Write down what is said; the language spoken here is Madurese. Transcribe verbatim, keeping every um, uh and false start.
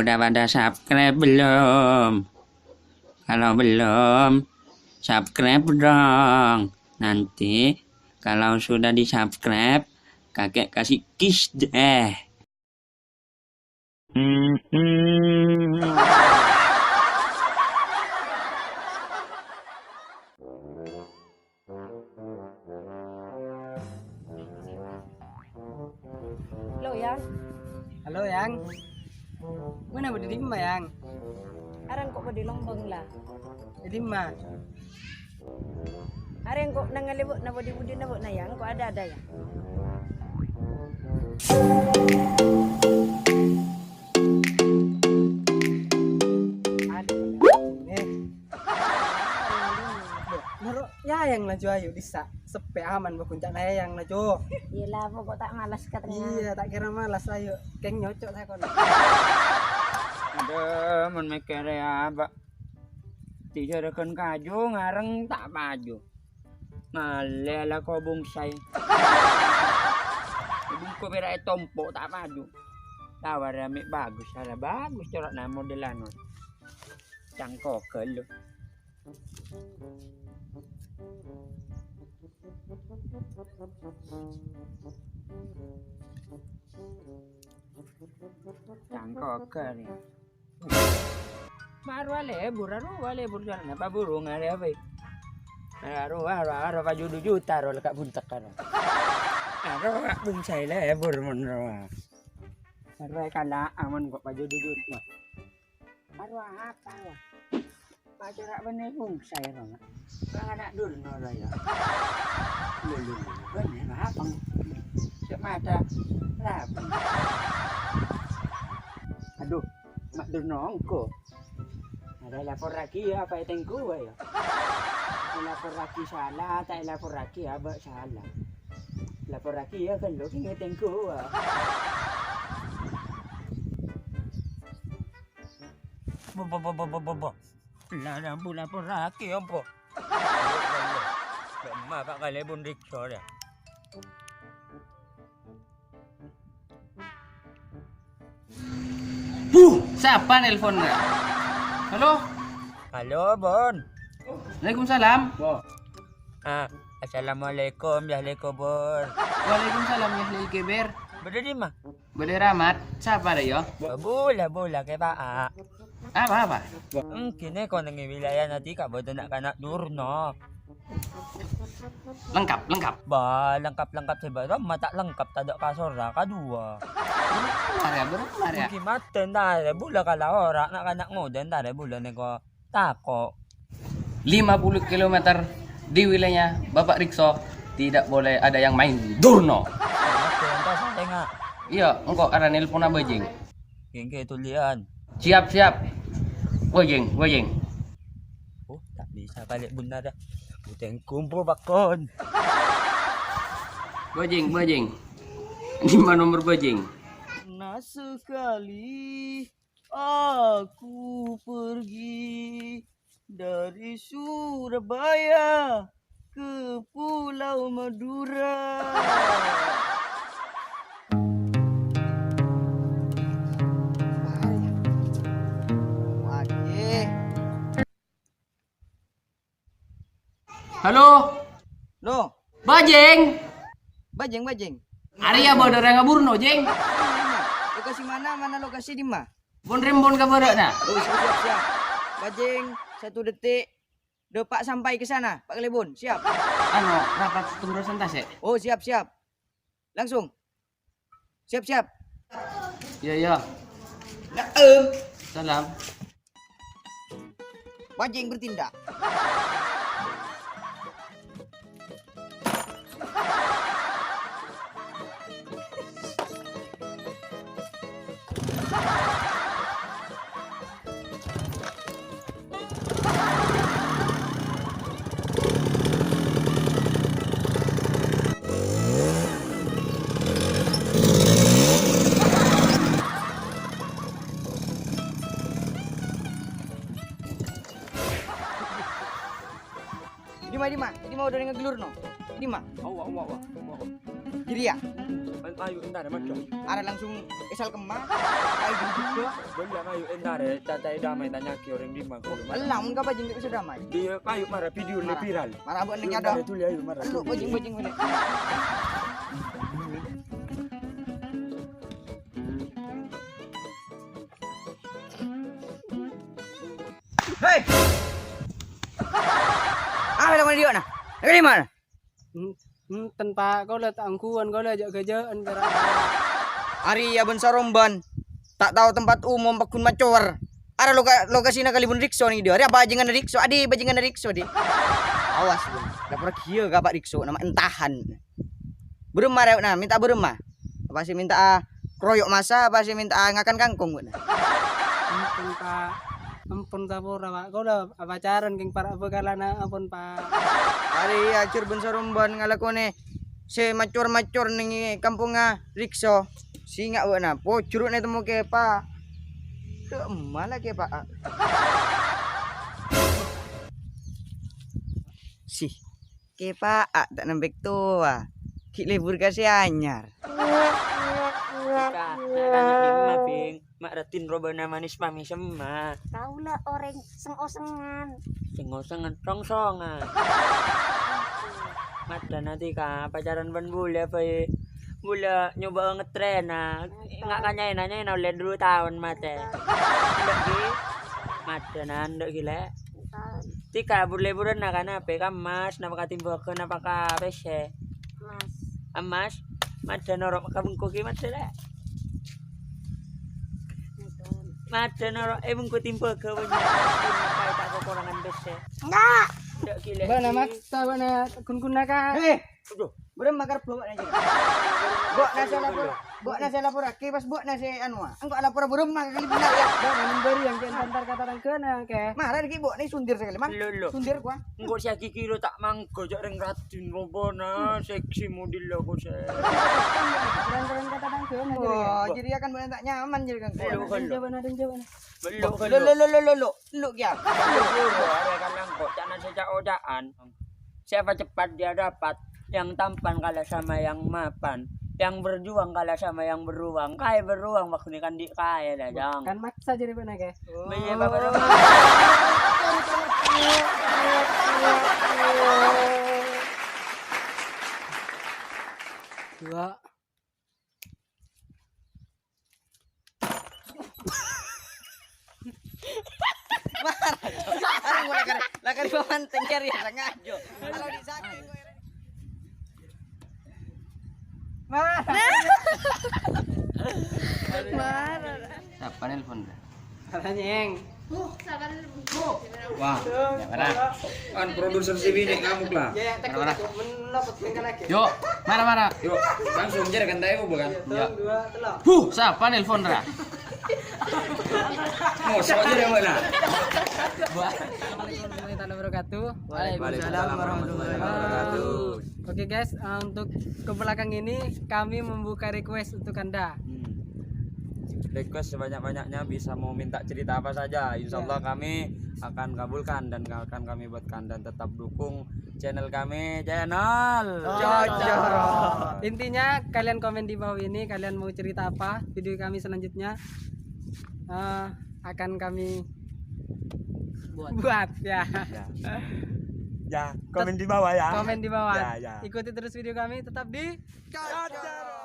Udah pada subscribe belum? Kalau belum, subscribe dong. Nanti kalau sudah di-subscribe, kakek kasih kiss deh. Halo, Yang. Halo, Yang. Manabi bâḍâ è ḍimma, Yang? Arèya engko' bâḍâ è Lombang, la. È ḍimma? Arèya engko' nangalebbhu' napa budi-budina, Bu, na, Yang? Engko' ada-ada, Yang. Aḍu, eh. Noro' Yayang laju, ayo, ḍissa'. Seppè aman, bâ, ghun ca' Yayang laju. Iyâ la, pokok ta' malas katanya. Iyâ, ta' kèra malas, ayo. Kèng nyoco' sakonè'. Aḍu, mon mèkkèrè abâ'. Tijarakan kaju, ngarèng ta' paju. Malè alako bonsai. Bungko pèra' ètompo' ta' paju. Tawarè mè' bagus, sala bagus cora'na modelan. Cangkoghâl lo. Cangkoghâl lo. Marowa lebur, arowa lebur, jhâ' napa burung arè apa? Arowa, arowa, arowa, paju du juta, arowa, lèkka' buntek, arowa. Arowa, bonsai lebur, mon rowa. Arowa, kala' aman kok paju du juta. Arowa, apa, arowa? Paju ra' bânnè bonsai, arowa. Ka ana' Durno, arowa, yâ. Lho, lho, lho, bânnè, apa? Cè' mata, apa? Aḍu. Ma' Durno engko'. Ada laporraghi yâ, apa ètènggu yâ? Èlaporraghi sala, ta' èlaporraghi abâ' sala. Laporraghi yâ, ghâllu kèng ètènggu yâ. Bo, bo, bo, bo, bo, bo, bo. La, la, bu, laporraghi apa? Ḍimma, Pak, kalèbun riksa yâ. Huh, sapa nelpon, Ra? Halo? Halo, Bon. Waalaikumsalam. Ah, assalamualaikum, ya, alaikum, Bon. Waalaikumsalam, ya, lil keber. Bâḍâ ḍimma? Bâḍâ è Ramat. Sapa, Ra, yâ? Bola, bola, kè, Pak. Apa, apa? Èngghi nèko neng wilayana dhika bâḍâ na'-kana' Durno. Lengkap, lengkap. Bâ, lengkap-lengkap sè bâḍâ, ma' ta' lengkap, taḍâ' kasorra, kaduwâ. Bârâmma rèya, bârâmma rèya? Èngghi matè èntarè, bulâ kala ora, na'-kana' ngodâ èntarè bulâ nèko tako'. Lima puluh kilometer di wilayahnya Bapak Rikso, tidak boleh ada yang main Durno. Matè èntarè satengnga. Iyâ, engko' arèya nelponna bâjing. Èngghi, tuliyân. Siap, siap. Bâjing, bâjing. Oh, ta' bisa kalèbun ḍâ. Bhudhân kumpu, Pak, kon. Bâjing, bâjing. Ḍimma nomor bâjing? Pernah sekali aku pergi dari Surabaya ke Pulau Madura. Halo. Lo. Bâjing. Bâjing, bâjing. Arèya bâḍâ rèng Durno, Jing. Lokasi mana? Mana lokasi, ḍimma? Pon rembon ka bârâ'na. Oh, siap, siap, siap. Bajing, satu detik. Depak sampai ke sana, Pak Kalèbun. Siap. Anu, rapat pengurusan tasè'. Oh, siap, siap. Langsung. Siap, siap. Iya, iya. Na'em. Salam. Bajing bertindak. Ḍimma, ḍimma, ḍimma, udah dengar gelur, no. Ḍimma. Awa, awa, awa, awa. Jârèya. Ayo, entar, Mas. Arè langsung èsal kemma. Ayo, juga. Boleh, ayo, entar, ya. Caca damai, tanya ke orang di mana. Ella, mun ka bajing gak bisa damai. Dia, ayo, marah video ini viral. Marah, Bu, ini ada. Dulu, ayo, marah. Lu, bajing, bajing, bajing. Hei! Apa lakukan dia, nah? Dari mana? Hmm, hmm, tanpa kau lihat angkuhan, kau lihat jaga-jagaan, kira. Arè ya bân saromban. Ta' tao tempat umum, paggun macower. Arè loka-, lokasina kalèbun riksa nèng dâ'. Arè apa bajingan riksa? Adi bajingan riksa, Di. Awas, bân. Dâpa' ghiyâ ka Pak Riksa, nama entahan. Bârâmma rèwna, mènta bârâmma? Apa sè mènta, ah, kroyok masa, apa sè mènta, ah, ngakan kangkong, bâ'na? Ampon, Pak. Ampon, sapora, Pak. Kaulâ apacaran, kèng para' bhâkalana, ampon, Pak. Arè, ajhâr bân saromban ngalakonè sè macor-macor nèng kampongnga Riksa. Sènga' bâ'na, pojhuruk nè temmo kèpa. Kemma la kèpa. Sih. Kèpa'a ta' nambek towa. Ghi' lebur ka sè anyar. Ka, na'-kana' dimma, Bing? Ma' raddhin robâna manis pamèsemma. Kaulâ orèng seng-osengan. Seng-osengan, rongsongan. Maddhâna tika, pacaran bân bulâ bhâi. Bulâ nyoba ngetrena. Nga' ka nyaèna, nyaèna ollè du taon matè. Endâ' ghi? Maddhâna endâ' ghi, Lè'? Tika bur-leburan na kanapè, ka emmas, napa ka tèmbhâghâ, napa ka pèssè? Emas. Emas? Maddhâ noro' ka bengko ghi, maddhâ, Lè'. Maddhâ noro' è bengko tèmbhâghâ, bânnya'. Kaè ta' kakorangan pèssè. Enggak. Ndak gila. Bâ'na maksa, bâ'na gun-gunna, Kak. Eh, aduh. Bârâmma karep bâ'na jârèya? Bâ'na sè lapor, bâ'na sè laporaghi, pas bâ'na sè anu, ah. Engko' alapor bârâmma ka kalèbun, ya. Bâ'na memberi yang kèn antar ka tatangghâna, Kè. Mara ghi' bâ'na sundir sakalè, man. Lo, lo. Sundir, gua. Engko' sè agighi lo ta' mangga, jhâ' rèng raddhin robâna, seksi model aku sè. Kèn-kèn ka tatangghâna, jârèya. Wah, jârèya kan bâ'na ta' nyaman jârèya kan. Lo, lo. Jâwâna, jâwâna. Lo, lo, lo, lo, lo, lo. Lo, ya. Lo, lo, lo. Arè kan engko' ca'na sè ca'-oca'an. Siapa cepat dia dapat, yang tampan kalah sama yang mapan, yang berjuang kalah sama yang beruang. Kaè beruang waktu ini kan di kaè dah, Jang. Kan maksa jadi bener, Kè. Bâ'na, Bapak Roma. Dua. Marah, Cok. Aduh, lakar, lakar pamanten cari ya, sengaja. Kalau di samping gue. Marah. Marah. Sapa nelpon, Bro? Marah, Nyeng. Wah, ya, marah. Kan produser si Bini ngamuk lah. Ya, ya, teguh, teguh. Menopot bengkel lagi. Yo, marah, marah. Yo, langsung jadi kan tahu bukan? Ya. Huh, sapa nelpon, Ra? Mosok aja deh, mana? Assalamualaikum warahmatullahi wabarakatuh. Waalaikumsalam warahmatullahi wabarakatuh. Oke, guys, eh, untuk ke belakang ini kami membuka request untuk Anda. Hmm. Request sebanyak-banyaknya, bisa mau minta cerita apa saja. Insya Allah kami akan kabulkan dan akan kami buatkan, dan tetap dukung channel kami, channel Cocoro. Intinya kalian komen di bawah ini, kalian mau cerita apa, video kami selanjutnya, eh, akan kami buat, ya. Ya. Ya, komen di bawah ya. Komen di bawah. Ya, ya. Ikuti terus video kami, tetap di Cocoro.